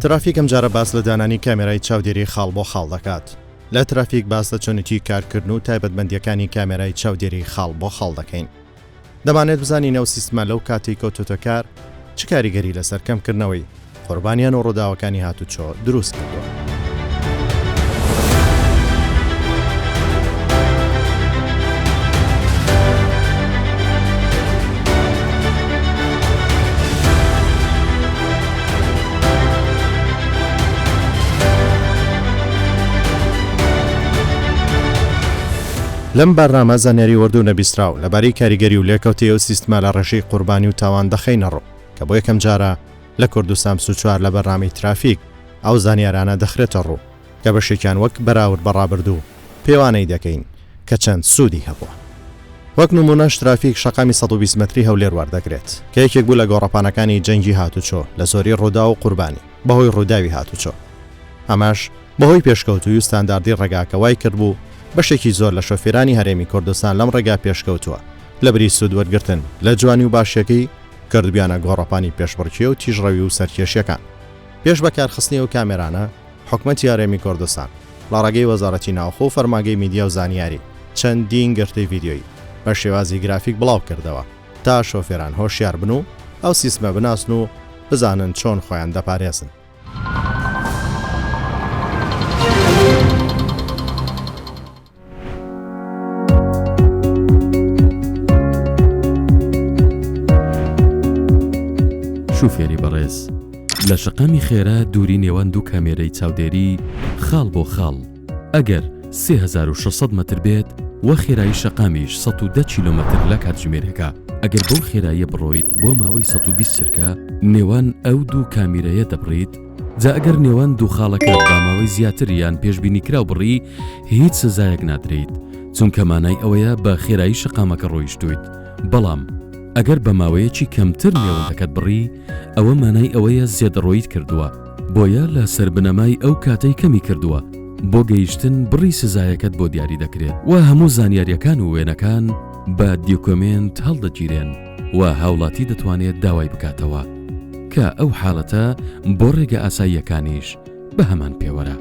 ترافیک ئەمجارە باس لە دانانی کامێرای چاودێری خاڵ بۆ خاڵ دەکات. لە ترافیک باس لە چۆنێتی کارکردن و تایبەتمەندییەکانی کامێرای چاودێری خاڵ بۆ خاڵ دەکەین. دەمانەوێت بزانین ئەو سیستمە لەو کاتەی کەوتۆتە کار چ کاریگەری لەسەر کەمکردنەوەی قوربانیان و ڕووداوەکانی هاتوچۆ دروست کردووە. لەم بەرنامە زانیاری ورد و نەبیستراو لەبارەی کاریگەری و لێکەوتەی ئەو سیستمە لە ڕێژەی قوربانی و تاوان دەخەینە ڕوو کە بۆ یەکەم جارە لە کوردستان 24 لە بەرنامەی ترافیک ئەو زانیارانە دەخرێتە ڕوو کە بەشێکیان وەک بەراورد بە ڕابردوو پێوانەی دەکەین کە چەند سوودی هەبووە. وەک نموونەش ترافیک شەقامی 120 مەتری هەولێر وەردەگرێت کە یەکێک بوو لە گۆڕەپانەکانی جەنگی هاتوچۆ لە زۆری ڕووداو و قوربانی بەهۆی ڕووداوی هاتوچۆ ئەمەش بەهۆی پێشکەوتووی و ستانداردی ڕێگاکە وای کردبوو بەشێکی زۆر لە شۆفێرانی هەرێمی کوردستان لەم ڕێگا پێشکەوتووە لەبری سوود وەرگرتن لە جوانی و باشیەکەی کردبیانە گۆڕەپانی پێشبڕکێ و تیژڕەوی و سەرکێشیەکان. پێش بەکارخستنی ئەو کامێرانە، حکومەتی هەرێمی کوردستان لە ڕێگەی وەزارەتی ناوخۆ و فەرمانگەی میدیا و زانیاری چەندین گرتەی ڤیدیۆیی بە شێوازی گرافیک بڵاوکردەوە تا شۆفێران هۆشیار بن و ئەو سیستمە بناسن و بزانن چۆن خۆیان دەپارێزن. شوفێری بەڕێز لە شەقامی خێرا دووری نێوان دوو کامێرەی چاودێری خاڵ بۆ خاڵ ئەگەر 3600 مەتر بێت وە خێرایی شەقامیش 110 کیلۆمەتر لە کاتژمێرێکە ئەگەر بەو خێراییە بڕۆیت بۆ ماوەی 120 چرکە نێوان ئەو دوو کامیرەیە دەبڕیت جا ئەگەر نێوان دوو خاڵەکە بە ماوەی زیاتر یان پێشبینیکراو بڕی هیچ سزایەک نادرێیت چونکە مانای ئەوەیە بە خێرایی شەقامەکە ڕۆیشتوویت بەڵام ئەگەر بە ماوەیەکی کەمتر نێوەندەکەت بڕی ئەوە مانای ئەوەیە زێدەڕۆییت کردووە بۆیە لەسەر بنەمای ئەو کاتەی کەمی کردووە بۆ گەیشتن بڕی سزایەکەت بۆ دیاری دەکرێت و هەموو زانیاریەکان و وێنەکان بە دیوکۆمێنت هەڵدەگیرێن و هاوڵاتی دەتوانێت داوای بکاتەوە کە ئەو حاڵەتە بۆ ڕێگە ئاساییەکانیش بە هەمان پێوەرە.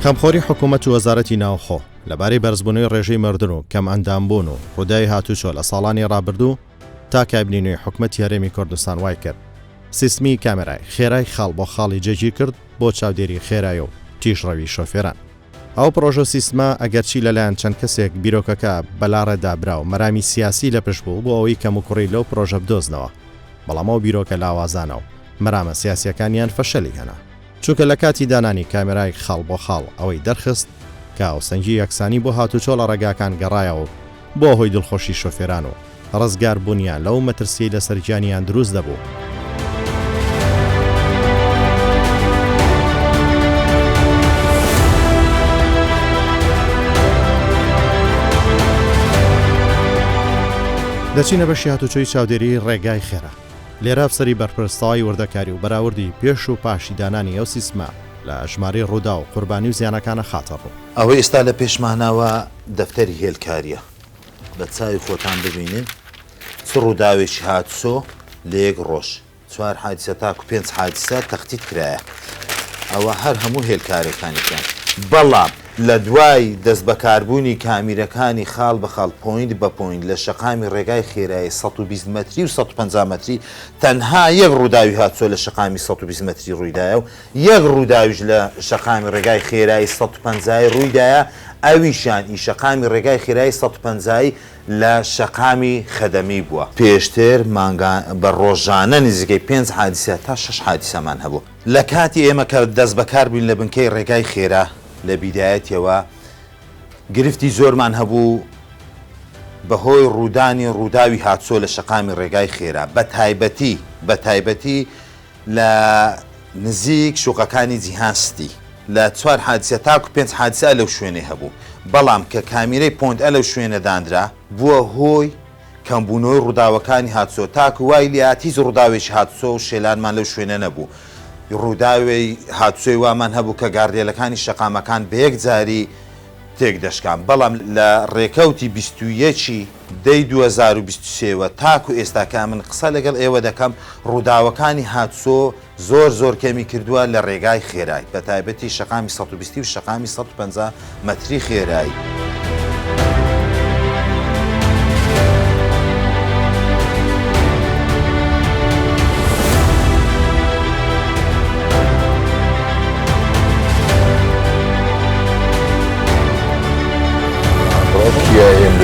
خەمخۆری حکوومەت و وەزارەتی ناوخۆ لەبارەی بەرزبوونەوەی ڕێژەی مردن و کەمئەندامبوون و ڕووداوی هاتوچۆ لە ساڵانی ڕابردوو تا کابینەی نوێی حکومەتی هەرێمی کوردستان وای کرد سیستمی کامێرای خێرای خاڵ بۆ خاڵی جێگیر کرد بۆ چاودێری خێرای و تیژڕەوی شۆفێران. ئەو پڕۆژە و سیستمە ئەگەرچی لەلایەن چەند کەسێک بیرۆکەکە بەلاڕێدا برا و مەرامی سیاسی لە پشت بوو بۆ ئەوەی کەموکوڕی لەو پڕۆژە بدۆزنەوە، بەڵام ئەو بیرۆکە لاوازانە و مەرامە سیاسییەکانیان فەشەلی هێنا. چونکە لە کاتی دانانی کامێرای خاڵ بۆ خاڵ ئەوەی دەرخست کە هاوسەنگی یەکسانی بۆ هاتوچۆ لە ڕێگاکان گەڕایەوە و بووە هۆی دڵخۆشی شۆفێران و ڕزگاربوونیان لەو مەترسیەی لەسەر گیانیان دروست دەبوو. دەچینە بەشی هاتوچۆی چاودێریی ڕێگای خێرا. لێرە ئەفسەری بەرپرس تەواوی وردەکاری و بەراوردی پێش و پاشی دانانی ئەو سیستمە لە ژمارەی ڕووداو و قوربانی و زیانەکان ئەخاتە ڕوو. ئەوەی ئێستا لە پێشمانەوە دەفتەری هێلکارییە. بە چاوی خۆتان ببینن چ ڕووداوێکی هاتوچۆ لە یەک ڕۆژ چوار حادیسە تاکو پێنج حادیسە تەختیت کرایە ئەوە هەر هەموو هێلکارەکانیان بەڵام لە دوای دەست بەکاربوونی کامیرەکانی خاڵ بە خاڵ point بە point لە شەقامی ڕێگای خێرایی 120 مەتری و 150 مەتری تەنها یەک ڕووداوی هاتوچۆ لە شەقامی 120 مەتری ڕوویدایە و یەک ڕووداویش لە شەقامی ڕێگای خێرایی 150 ی ڕوویدایە، ئەویشیان ئی شەقامی ڕێگای خێرایی 150 ی لە شەقامی خەدەمی بووە. پێشتر مانگا بە ڕۆژانە نزیکەی پێنج حادیسە تا شەش حادیسەمان هەبوو. لە کاتی ئێمە کە دەستبەکار بووین لە بنکەی ڕێگای خێرا لە بیدایەتیەوە گرفتی زۆرمان هەبوو بەهۆی ڕوودانی ڕووداوی هاتچۆ لە شەقامی ڕێگای خێرا بەتایبەتی بەتایبەتی لە نزیک شوقەکانی جیهان ستی. لە چوار حادیسە تاکو پێنج حادیسە ئە لەو شوێنەی هەبوو بەڵام کە کامیرەی point ئە لەو شوێنە دانرا بووە هۆی کەمبوونەوەی ڕووداوەکانی هاتوچۆ تاکو وای لێهات هیچ ڕووداوێکی هاتوچۆ و شێلانمان لەو شوێنە نەبوو ڕووداوی هاتوچۆی وامان هەبوو کە گاردێلەکانی شەقامەکان بەیەکجاری تێکدەشکان بەڵام لە ڕێکەوتی 21 ی دەی 2023 وە تاکو ئێستا کە ئەمن قسە لەگەڵ ئێوە دەکەم ڕووداوەکانی هاتوچۆ زۆر زۆر کەمی کردووە لە ڕێگای خێرای بە تایبەتی شەقامی 120 و شەقامی 150 مەتری خێرایی.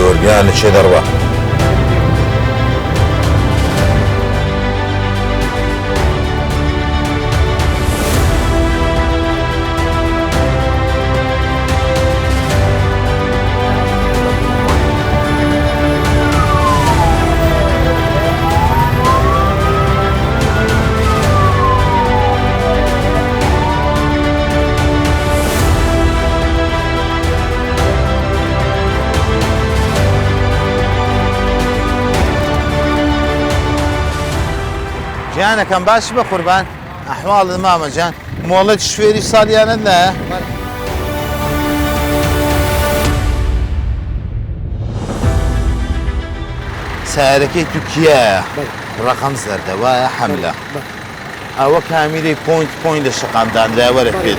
لۆرگیان لە چێ دەڕوا. گیانەکەم باشی بەقوربان ئەحواڵت مامە جان مۆڵەت شوێری ساڵیانەت لایە؟ سیارەکەی تو کیایە ڕقم زەردە وایە حەملە ئەوە کامیرەی point point لە شەقام دانرا وەرە پێ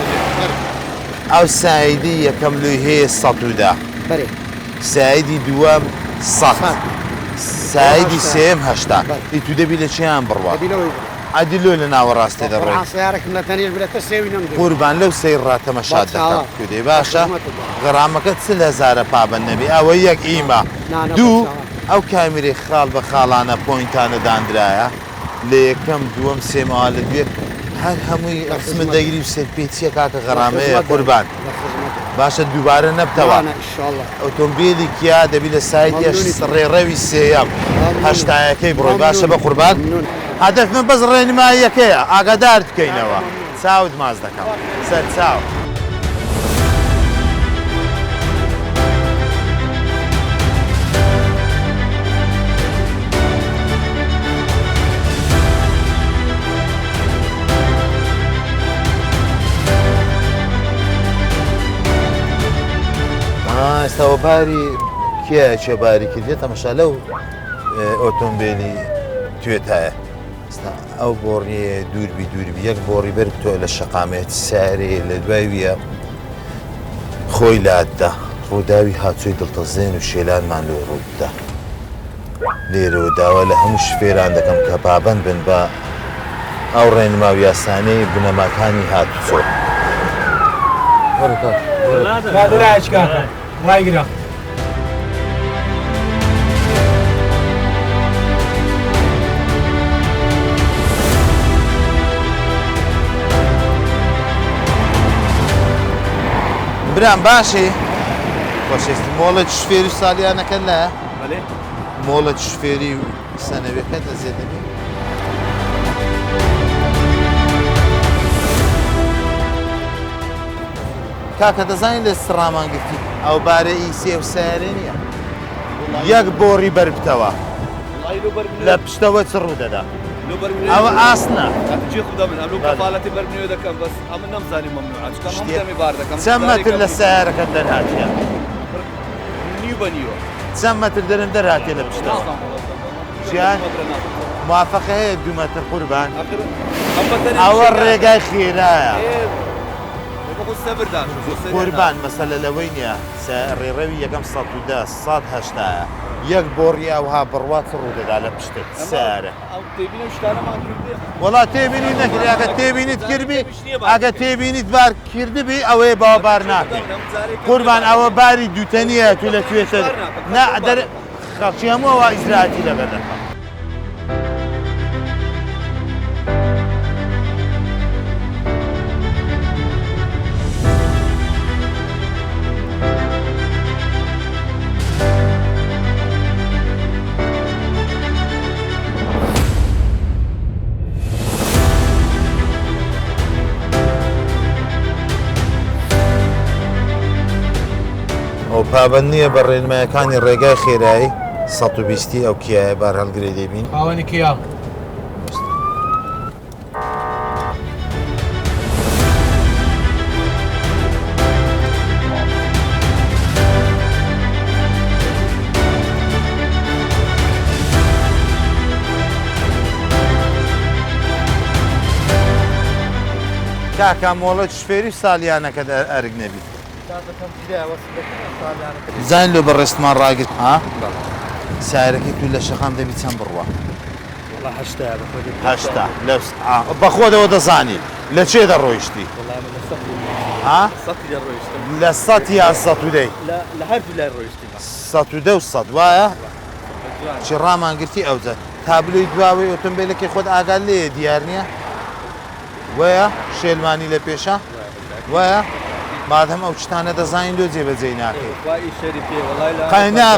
ئەو side ی یەکەم لۆی هەیە 110 side ی دووەم 100 side ی سێم 80 ئی تو دەبی لە چیان بڕوا ئەدی لۆ لە ناوەڕاستێ دەڕۆی؟ قوربان لەو سەیر ڕا تەمەشات دەکەم کودەی باشە غەرامەکە 40 هەزارە پابەند نەبی ئەوە یەک ئیمە دوو ئەو کامیرەی خاڵ بە خاڵانە point انە داندرایە لە یەکەم دووەم سێم ئەوا لە دوێ هەر هەمووی قسمت دەگری و سەرپێچیە کاکە غەرامەیە قوربان باشە دووبارە نەبتەوە ئۆتۆمبیلی کیا دەبی لە side ی ڕێڕەوی سێیەم هەشتایەکەی بڕۆی باشە بەقوربان هەدەف من بەس ڕێنماییەکەیە ئاگادارت بکەینەوە چاوت ماچ دەکەم سەرچاو. ئێستا باری کێ چێ باری کردێ تەمەشا لەو ئۆتۆمبیلی توێتایە ئەو بۆڕیە دووربی دووربی یەک بۆڕی بەر تۆ لە شەقامێت سارێ لە دوای ویە خۆی لاتدا ڕووداوی هاچۆی دڵتەزێن و شێلانمان لۆ ڕوودا لێرەوە داوا لە هەموو شفێران دەکەم کە پابەند بن بە ئەو ڕێنما و یاسانەی بنەماکانی هاتوچۆ. ڕایگرە. برام باشی خۆشەویستی مۆڵەت شفێری ساڵیانەکە لە مۆڵەت شفێری و سەنەویەکەت ئەزیەت نەبی؟ کاکە دەزانی لە سڕامان گرتی ئەو بارە ئی سێ و سیارێ نییە یەک بۆڕی بەربتەوە لە پشتەوە چ ڕوو دەدا ئەوە ئاسنە چەند مەتر لە سیارەکەت دەرهاتیە چەند مەتر دەرم دەرهاتیە لە پشتەوە ژیان موافقە هەیە دوو مەتر قوربان ئەوە ڕێگای خێرایە قوربان مەسەلە لەوەی نییە ڕێڕەوی یەکەم 110 180 یەک بۆڕی ئەوها بڕوا چ ڕوودەدا لە پشتت سارە وەڵا تێبینی نەکرد ئەگە تێبینیت کردبی ئەگە تێبینیت بار کردبی ئەوەیە باوە بار ناکەی قوربان ئەوە باری دووتەنیە تو لە توێتە نا دەر خەڵکی هەموو ئەوە ئیجرائاتی لەبەر دەکەن. ئەو پابەند نییە بە ڕێنمایەکانی ڕێگای خێرایی 120 ئەو کیایە بارهەڵگرەی دەیبین. خاوەنی کیا. کاکە مۆڵەت شفێری و سالیانەکەت ئەرک نەبی. زانین لۆ بەڕێزتمان ڕاگرت ها سیارەکەی تو لە شەقام دەبی چەند بڕوا؟ هەشتا بەخۆدەوە دەزانی لە چێ دەڕۆیشتی لە سەد یا سەد و دەی سەد و دە و سەد وایە چی ڕامان گرتی ئەوجە تابلۆی دواوەی ئۆتۆمبیلەکەی خۆت ئاگات لێیە دیار نییە وەیە شێلمانی لە پێشە وایە مادەم ئەو شتانە دەزانین لۆ جێبەجێی ناکەی قەینا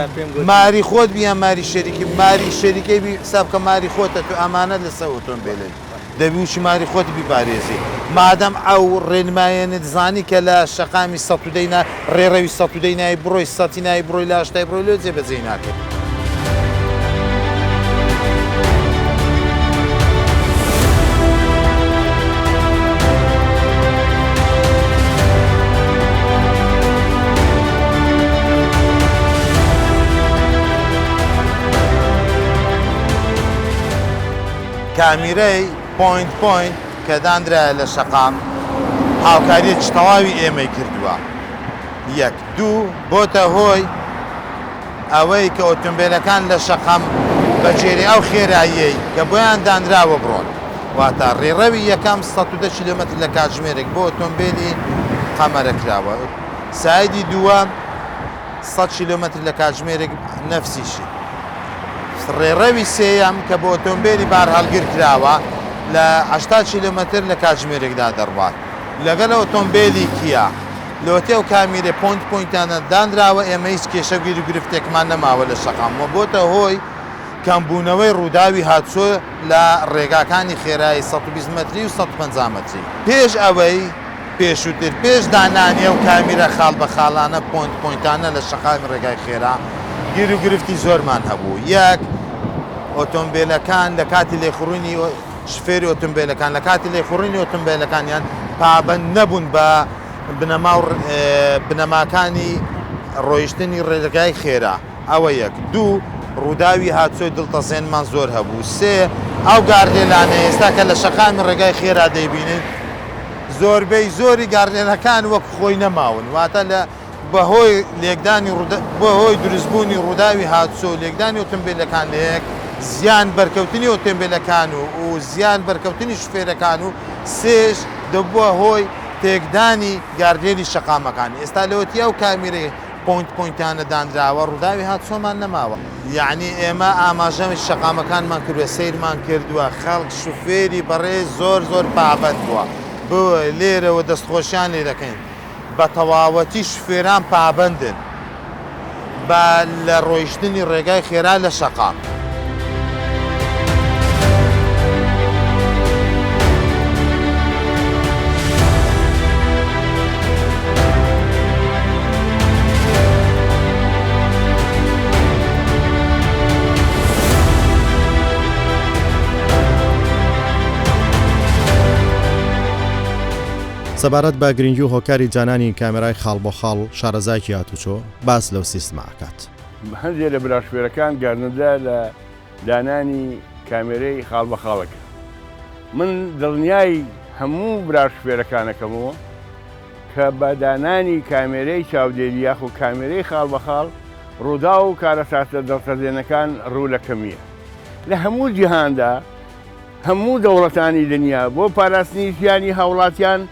ماری خۆت بی یان ماری شەریکی ماری شەریکەی بی حساب کە ماری خۆتە تو ئامانەت لەسەر ئۆتۆمبێلەی دەبی وشی ماری خۆت بیپارێزی مادەم ئەو ڕێنمایەنت زانی کە لە شەقامی سەد و دەی نا ڕێڕەوی سەد و دەی نای بڕۆی سەتی نای بڕۆی لە هەشتای بڕۆی لۆ جێبەجێی ناکەی. کامیرەی point point کە دانرایە لە شەقام هاوکاریەکی تەواوی ئێمەی کردووە یەک دوو بۆتە هۆی ئەوەی کە ئۆتۆمبێلەکان لە شەقام بە گوێرەی ئەو خێراییەی کە بۆیان دانراوە بڕۆن، واتە ڕێڕەوی یەکەم 110 کیلۆمەتر لە کاتژمێرێک بۆ ئۆتۆمبێلی قەمەرە کراوە، side ی دووەم 100 کیلۆمەتر لە کاتژمێرێک نەفسیشی. ڕێڕەوی سێیەم کە بۆ ئۆتۆمبێلی بارهەڵگر کراوە لە 80 کیلۆمەتر لە کاتژمێرێکدا دەڕوات. لەگەڵ ئۆتۆمبێلی کیا. لۆتێ و کامیرە point point انە دانراوە ئێمە هیچ کێشە و گیروگرفتێکمان نەماوە لە شەقام و بۆتە هۆی کەمبوونەوەی ڕووداوی هاتوچۆ لە ڕێگاکانی خێرایی 120 مەتری و 150 مەتری. پێش ئەوەی پێشووتر پێش دانانی ئەو کامیرە خاڵ بە خاڵانە point point انە لە شەقامی ڕێگای خێرا گیروگرفتی زۆرمان هەبوو یەک ئۆتۆمبێلەکان لە کاتی لێخوڕینی شفێری ئۆتۆمبێلەکان لە کاتی لێخوڕینی ئۆتۆمبێلەکانیان پابەند نەبوون بە بنەما و بنەماکانی ڕۆیشتنی ڕێگای خێرا، ئەوە یەک. دوو، ڕووداوی هاتوچۆی دڵتەزێنمان زۆر هەبوو. سێ، ئەو گاردێلانەی ئێستا کە لە شەقامی ڕێگای خێرا دەیبینن، زۆربەی زۆری گاردێلەکان وەک خۆی نەماون، واتە لە بەهۆی لێکدانی بەهۆی دروستبوونی ڕووداوی هاتوچۆ و لێکدانی ئۆتۆمبێلەکان لەیەک، زیان بەرکەوتنی ئۆتۆمبێلەکان و و زیان بەرکەوتنی شوفێرەکان و سێش دەبووە هۆی تێکدانی گاردێلی شەقامەکان، ئێستا لەوەتی ئەو کامیرەی point point انە دانراوە ڕووداوی هاتوچۆمان نەماوە. یەعنی ئێمە ئاماژە شەقامەکانمان کردووە سەیرمان کردووە خەڵک شوفێری بەڕێز زۆر زۆر پابەند بووە بۆیە لێرەوە دەستخۆشیان لێ دەکەین بە تەواوەتی شوفێران پابەندن بە لە ڕۆیشتنی ڕێگای خێرا لە شەقام. سەبارەت بە گرنگی و هۆکاری دانانی کامێرای خاڵ بۆ خاڵ شارەزایەکی هاتوچۆ باس لەو سیستمە ئەکات. هەندێ لە براشوێرەکان گاردندا لە دانانی کامێرەی خاڵ بە خاڵەکە من دڵنیای هەموو براشوێرەکانەکەمەوە کە بە دانانی کامێرەی چاودێری یاخۆ کامێرەی خاڵ بە خاڵ ڕووداو و کارەساتە دڵتەزێنەکان ڕوو لە کەمییە لە هەموو جیهاندا هەموو دەوڵەتانی دنیا بۆ پاراستنی ژیانی هاوڵاتیان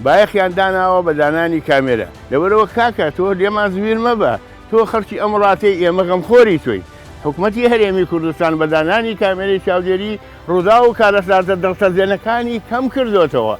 بایەخیان داناوە بە دانانی کامێرە لەبەرئەوە کاکە تۆ لێمان زویر مەبە تۆ خەڵکی ئەم وڵاتەی ئێمە غەمخۆری تۆین حکومەتی هەرێمی کوردستان بە دانانی کامێرەی چاودێری ڕووداو و کارەساتە دڵتەزێنەکانی کەم کردۆتەوە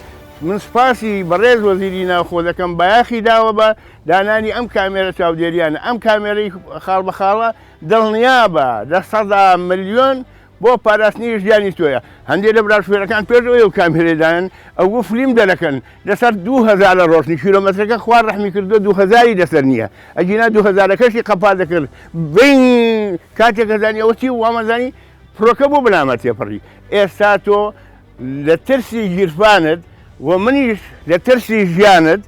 من سوپاسی بەڕێز وەزیری ناوخۆ دەکەم بایەخی داوە بە دانانی ئەم کامێرە چاودێریانە ئەم کامێرەی خاڵ بە خاڵە دڵنیابە 100% بۆ پاراستنی ژیانی تۆیە هەندێک لە برا شوێرەکان پێش ئەوەی ئەو کامێرەی دانن ئەو فلیم دەرەکەن لەسەر 2000 ڕۆشنی کیلۆمەترەکە خوا ڕەحمی کردووە 2000 لەسەر نییە ئەگینا 2000ەکەشی قەپا دەکرد بین کاتێک ئەزانی ئەوە چی وامەزانی فڕۆکە بۆ بنامە تێپەڕی ئێستا تۆ لە ترسی گیرفانت و منیش لە ترسی ژیانت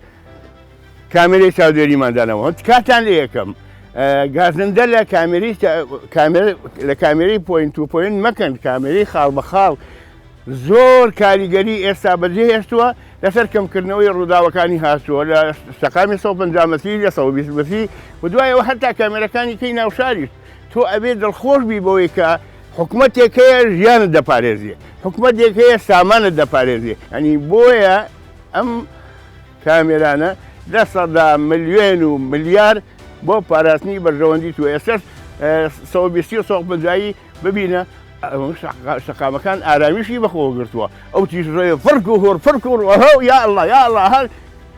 کامێرەی چاودێریمان دانەوە تکاتان لێ یەکەم گازندە لە کامێری لە کامێری point to point مەکەن کامێری خاڵ بە خاڵ زۆر کاریگەری ئێستا بەجێ هێشتووە لەسەر کەمکردنەوەی ڕووداوەکانی هاتووە لە شەقامی 150 مەتری لە 120 مەتری و دوایەوە هەتا کامێرەکانی کەی ناوشاریش تۆ ئەبێ دڵخۆش بی بەوەی کە حکومەتێک هەیە ژیانت دەپارێزێ حکومەتێک هەیە سامانت دەپارێزێ ئەنی بۆیە ئەم کامێرانە لە سەدا ملیۆن و ملیار بۆ پاراستنی بەرژەوەندی تو ئێستش 120 و 150 ببینە شەقامەکان ئارامیشی بەخۆ گرتووە ئەو تیژڕێ فڕک و هۆر فڕک و یا الله یا الله هەر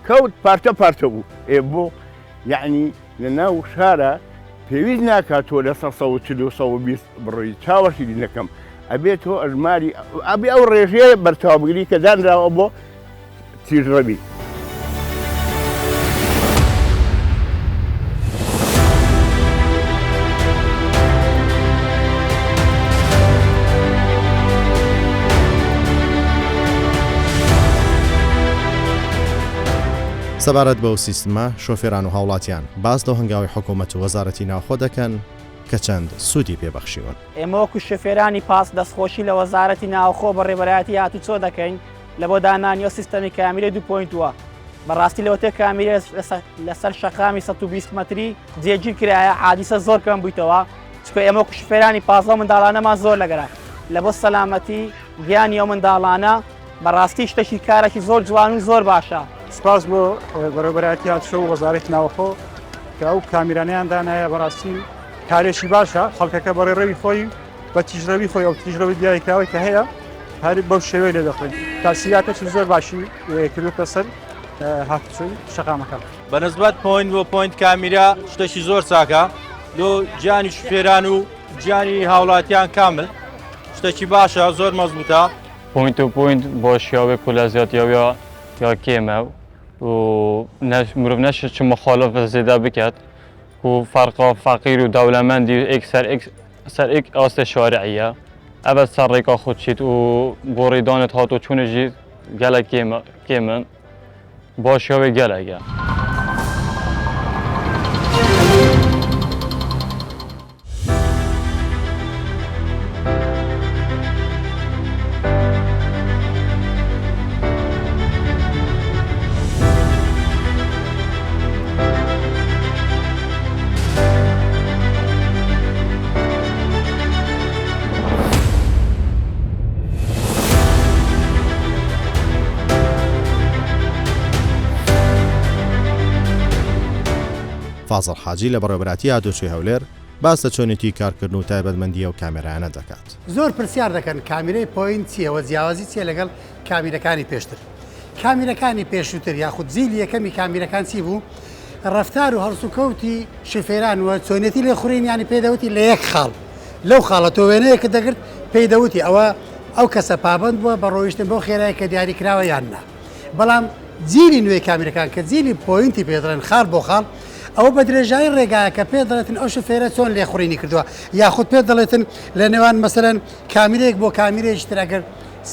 کەوت پارتە پارتە بوو ئێ بۆ یعنی لە ناو شارە پێویست ناکات تۆ لەسەر 140 و 120 بڕۆی چاوەشی نەکەم ئەبێت تۆ ئەژماری ئەبێ ئەو ڕێژەیە بەرچاو بگری کە دانراوە بۆ تیژڕەوی. سەبارەت بەو سیستمە، شۆفێران و هاوڵاتیان باس لەو هەنگاوەی حکومەت و وەزارەتی ناوخۆ دەکەن کە چەند سوودی پێ بەخشیون. ئێمە وەکو شۆفێرانی پاس دەستخۆشی لە وەزارەتی ناوخۆ بەڕێوەبەرایەتی هاتوچۆ دەکەین لە بۆ دانانی ئەو سیستەمی کامیرەی دوو point ەوە. بەڕاستی لەوەتەی کامیرە لەسەر شەقامی 120 مەتری جێگیر کرایە حادیسە زۆر کەم بوویتەوە چونکە ئێمە وەکو شوفێرانی پازدە منداڵانەمان زۆر لەگەرە لە بۆ سەلامەتی گیانی ئەو منداڵانە بەڕاستی شتێکی کارێکی زۆر جوان و زۆر باشە. سپاس بۆ بەڕێوەبەرایەتی هاتوچۆ و وەزارەتی ناوەخۆ کە ئەو کامیرانەیان دانایە بەڕاستی کارێکی باشە خەڵکەکە بە ڕێڕەوی خۆی بە تیژڕەوی خۆی ئەو تیژڕەوی دیاریکراوەی کە هەیە هەر بەو شێوەیە لێ دەخۆین تاسیراتێکی زۆر باشی کردوتە سەر هاتوچۆی شەقامەکان. بە نسبەت point بۆ point کامیرا شتێکی زۆر چاکە لۆ گیانی شوفێران و گیانی هاوڵاتیان کامل شتێکی باشە زۆر مەزبوتە. point to point باشیاوێ کولە زیاتیاویا یا کێمە و مرۆڤ نەشێت چ مخالفە زێدە بکات و فەرقا فەقیر و دەولەمەندی ئێک سەر ئێک سەر ئێک ئاستێ شارعیە ئەڤ سەر ڕێکا خود چیت و گۆڕیدانت هات و چوونە ژی گەلەک کێمن باشیاوێ گەلەکە. فازڵ حاجی لە بەڕێوەبەرایەتی هاتوچۆی هەولێر باس لە چۆنێتی کارکردن و تایبەتمەندی ئەو کامێرایانە دەکات. زۆر پرسیار دەکەن کامیرەی point چییە و جیاوازی چییە لەگەڵ کامیرەکانی پێشتر؟ کامیرەکانی پێشووتر یاخود جیلی یەکەمی کامیرەکان چی بوو؟ ڕەفتار و هەڵسوکەوتی شوفێران و چۆنێتی لێخوڕینیانی پێ دەوتی لە یەک خاڵ لەو خاڵە تۆ وێنەیەکت دەگرت پێی دەوتی ئەوە ئەو کەسە پابەند بووە بە ڕۆیشتن بەو خێرای کە دیاری کراوە یان نا بەڵام جیلی نوێی کامیرەکان کە جیلی point ی پێ دەڵێن خاڵ بۆ خاڵ ئەوە بە درێژایی ڕێگایەکە پێ دەڵێتن ئەو شوفێرە چۆن لێخوڕینی کردووە یاخود پێ دەڵێتن لە نێوان مەسەلەن کامیرەیەک بۆ کامیرەیەکی تر ئەگەر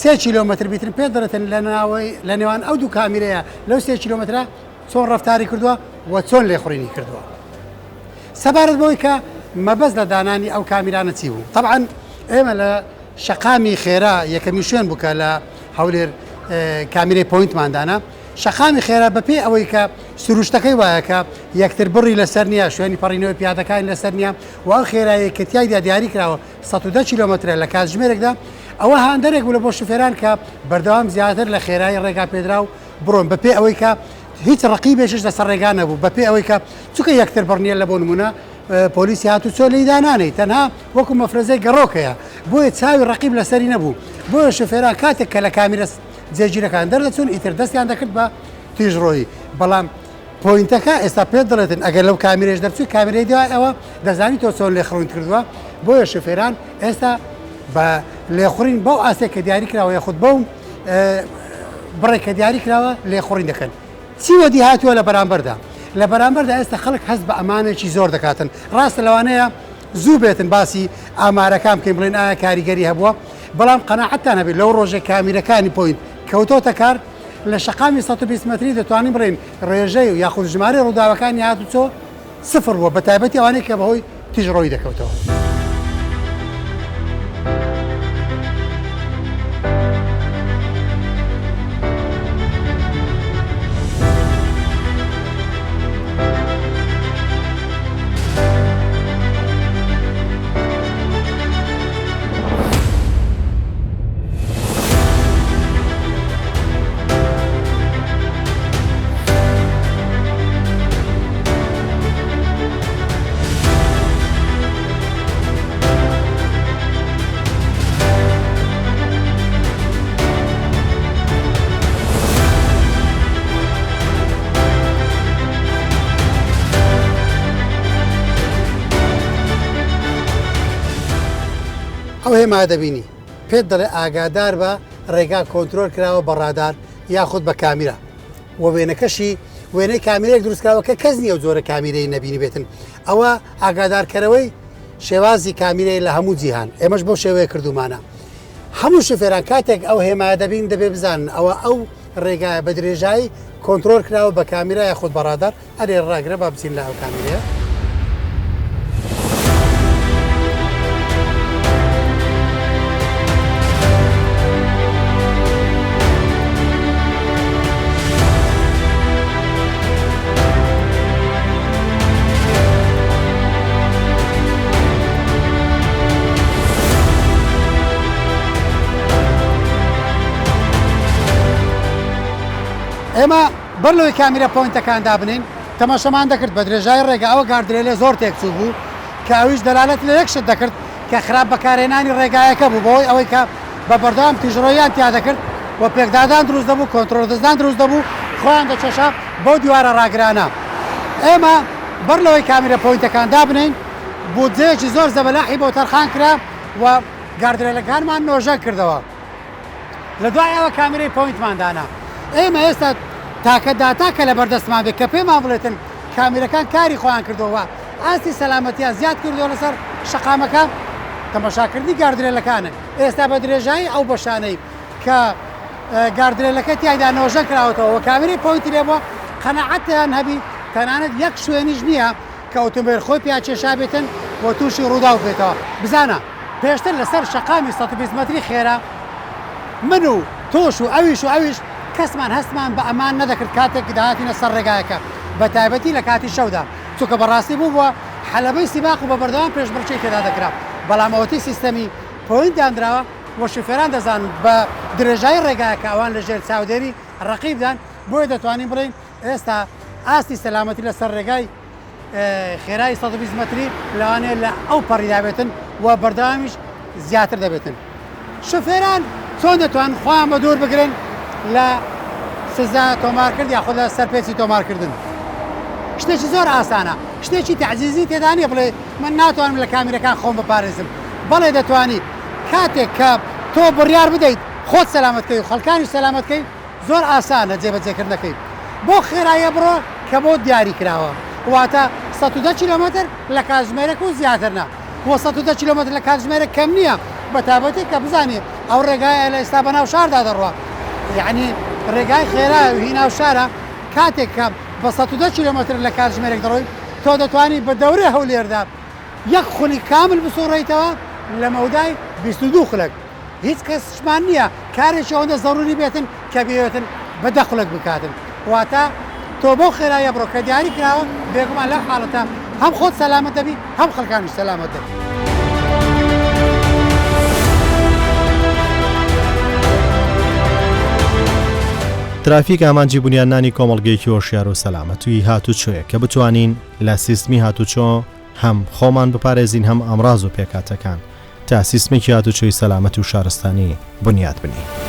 سێ کیلۆمەتر بیتن پێ دەڵێتن لە ناوەی لە نێوان ئەو دوو کامیرەیە لەو سێ کیلۆمەترە چۆن ڕەفتاری کردووە و چۆن لێخوڕینی کردووە سەبارەت بەوەی کە مەبەست لە دانانی ئەو کامیرانە چی بوو تەبعەن ئێمە لە شەقامی خێرا یەکەمین شوێن بوو کە لە هەولێر کامیرەی point مان دانا شەقامی خێرا بەپێی ئەوەی کە سروشتەکەی وایە کە یەکتر بڕی لەسەر نییە شوێنی پەڕینەوەی پیادەکانی لەسەر نییە و ئەو خێرایی کە تیایدا دیاری کراوە 110 کیلۆمەترە لە کاتژمێرێکدا ئەوە هاندەرێک بوو لە بۆ شوفێران کە بەردەوام زیاتر لە خێرایی ڕێگا پێدراو بڕۆن بەپێی ئەوەی کە هیچ ڕقیبێکیش لەسەر ڕێگا نەبوو بەپێی ئەوەی کە چونکە یەکتر بڕ نییە لە بۆ نمونە پۆلیسی هاتوچۆ لێی دانانێی تەنها وەکو مەفرەزەی گەڕۆک هەیە بۆیە چاوی ڕەقیب لەسەری نەبوو بۆیە شوفێران کاتێک کە لە کامیرە جێگیرەکان دەردەچوون ئیتر دەستیان دەکرد بە تیژڕۆیی بەڵام point ەکە ئێستا پێت دەڵێتن ئەگەر لەو کامیرەش دەرچووی کامیرەی دوای ئەوە دەزانی تۆ چۆن لێخڕوینت کردووە بۆیە شوفێران ئێستا بە لێخوڕین بەو ئاستێک کە دیاری کراوە یاخود بەو بڕێک کە دیاری کراوە لێخوڕین دەکەن. چی وەدی هاتووە لە بەرامبەردا؟ لە بەرامبەردا ئێستا خەڵک هەست بە ئەمانێکی زۆر دەکاتن. ڕاستە لەوانەیە زوو بێتن باسی ئامارەکان بکەین بڵێن ئایا کاریگەری هەبووە، بەڵام قەناعەتتان هەبێت لەو ڕۆژەی کامیرەکانی point کەوتۆتە کار لە شەقامی 120 مەتری دەتوانین بڵێین ڕێژەی یاخود ژمارەی ڕووداوەکانی هاتوچۆ سفر بووە بەتایبەتی ئەوانەی کە بەهۆی تیژڕەوی دەکەوتەوە. ئەو هێمایە دەبینی پێت دەڵێ ئاگادار بە ڕێگا کۆنترۆل کراوە بە ڕادار یاخود بە کامیرا و وێنەکەشی وێنەی کامیرەیەک دروستکراوە کە کەس نییە ئەو جۆرە کامیرەی نەبینیبێتن ئەوە ئاگادارکەرەوەی شێوازی کامیرەی لە هەموو جیهان ئێمەش بەو شێوەیە کردومانە هەموو شوفێران کاتێک ئەو هێمایە دەبین دەبێ بزانن ئەوە ئەو ڕێگایە بە درێژایی کۆنترۆل کراوە بە کامیرا یاخود بە ڕادار ئەرێ ڕاگرە با بچین لە ئەو کامیرەیە. ئێمە بەر لەوەی کامیرە point ەکان دابنێین تەماشەمان دەکرد بە درێژای ڕێگا ئەوە guardrail ە زۆر تێکچوو بوو کە ئەویش دەلالەت لە یەک شت دەکرد کە خراپ بەکارهێنانی ڕێگایەکە بوو بەهۆی ئەوەی کە بە بەردەوام تیژڕۆییان تیا دەکرد و پێکدادان دروست دەبوو کۆنترۆڵ دەستدان دروست دەبوو خۆیان دەکێشا بەو دیوارە ڕاگرانە ئێمە بەر لەوەی کامیرە point ەکان دابنێین بودجەیەکی زۆر زەبەلاحی بۆ تەرخان کرا و guardrail ەکانمان نۆژەن کردەوە. لە دوای ئەوە کامیرەی point مان دانا. ئێمە ئێستا تاکە داتا کە لەبەردەستمان بێت کە پێمان بڵێتن کامیرەکان کاری خۆیان کردووە و ئاستی سەلامەتیان زیاد کردووە لەسەر شەقامەکە، تەماشاکردنی guardrail ەکانە. ئێستا بە درێژایی ئەو بەشانەی کە guardrail ەکە تیایدا نۆژەن کراوەتەوە و کامیرەی point ی لێبووە، قەناعەتیان هەبی تەنانەت یەک شوێنیش نییە کە ئۆتۆمبێل خۆی پیا کێشابێتن و تووشی ڕووداو ببێتەوە. بزانە پێشتر لەسەر شەقامی 120 مەتری خێرا من و تۆش و ئەویش و ئەویش کەسمان هەستمان بە ئەمان نەدەکرد کاتێک دەهاتینە سەر ڕێگایەکە بە تایبەتی لە کاتی شەودا چونکە بەڕاستی بووبووە حەلەبەی سیباق و بە بەردەوام پێشبڕکێی تێدا دەکرا بەڵام ئەوەتی سیستەمی point دانراوە و شوفێران دەزانن بە درێژایی ڕێگایەکە ئەوان لە ژێر چاودێری ڕەقیبدان بۆیە دەتوانین بڵێین ئێستا ئاستی سەلامەتی لەسەر ڕێگای خێرای 120 مەتری لەوانەیە لە ئەو پەڕیدا بێتن و بەردەوامیش زیاتر دەبێتن. شوفێران چۆن دەتوانن خۆیان بە دوور بگرن لە سزا تۆمارکرد یاخود لە سەرپێچی تۆمارکردن؟ شتێکی زۆر ئاسانە، شتێکی تەعجیزی تێدا نییە بڵێ من ناتوانم لە کامیرەکان خۆم بپارێزم، بەڵێ دەتوانی کاتێک کە تۆ بڕیار بدەیت خۆت سەلامەت کەی و خەڵکانیش سەلامەت کەی، زۆر ئاسانە جێبەجێکردنەکەی. بەو خێراییە بڕۆ کە بۆت دیاری کراوە، واتە 110 کیلۆمەتر لە کاتژمێرێک و زیاتر نا. وە 110 کیلۆمەتر لە کاتژمێرێک کەم نییە، بە تایبەتی کە بزانی ئەو ڕێگایە لە ئێستا بە ناو شاردا دەڕوا، یەعنی ڕێگای خێرا و هی ناو شارە، کاتێک کە بە 110 کیلۆمەتر لە کاتژمێرێک دەڕۆی، تۆ دەتوانی بە دەورەی هەولێردا یەک خولی کامل بسوڕێیتەوە لە مەودای 22 خولەک. هیچ کەسشمان نییە کارێکی ئەوەندە زەروری بێتن کە بیەوێتن بە دە خولەک بکاتن واتە تۆ بەو خێراییە بڕۆ کە دیاری کراوە بێگومان لەو حاڵەتە هەم خۆت سەلامەت دەبی هەم خەڵکانیش سەلامەت دەبی. ترافیک ئامانجی بونیادنانی کۆمەڵگەیەکی هۆشیار و سەلامەتوی هاتوچۆیە کە بتوانین لە سیستمی هاتوچۆ هەم خۆمان بپارێزین هەم ئامراز و پێکهاتەکان تا سیستمێکی هاتوچۆی سەلامەت و شارستانی بنیات بنێین.